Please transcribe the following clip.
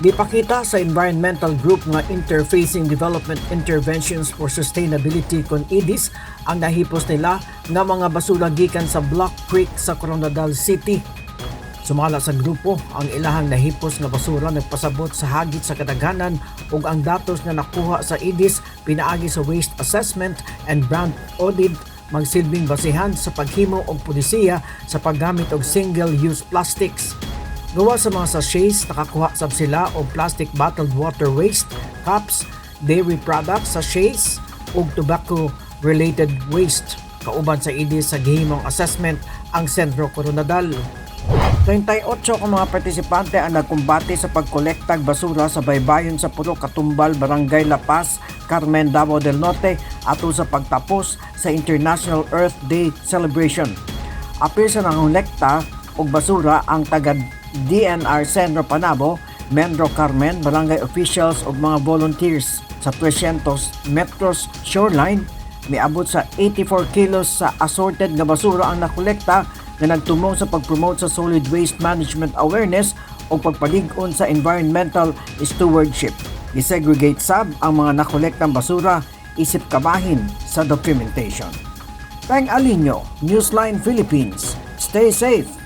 Gipakita sa environmental group nga Interfacing Development Interventions for Sustainability kon IDIS ang nahipos nila nga mga basura gikan sa Black Creek sa Koronadal City. Sumala sa grupo, ang ilahang nahipos nga basura nagpasabot sa hagit sa kadaghanan ug ang datos nga nakuha sa IDIS pinaagi sa waste assessment and brand audit magsilbing basihan sa paghimo og polisiya sa paggamit og single-use plastics. Gawas sa mga sachets, nakakuha sab sila og plastic bottled water waste, cups, dairy products, sachets, ug tobacco-related waste. Kauban sa IDIS sa gihimong assessment ang Sentro Koronadal. 38 ka mga partisipante ang nagkumbate sa pagkolektag basura sa baybayon sa Purok Katumbal, Barangay La Paz, Carmen, Davao del Norte ato sa pagtapos sa International Earth Day Celebration. Apil sa nangolekta og basura ang taga DENR Sentro Panabo, Menro Carmen, barangay officials ug mga volunteers. Sa 300 metros shoreline, miabot sa 84 kilos sa assorted nga basura ang nakolekta nga nagtumong sa pag-promote sa solid waste management awareness o pagpalig-on sa environmental stewardship. Gisegregate sab ang mga nakolektang basura isip kabahin sa documentation. Peng Alinio, Newsline Philippines. Stay safe.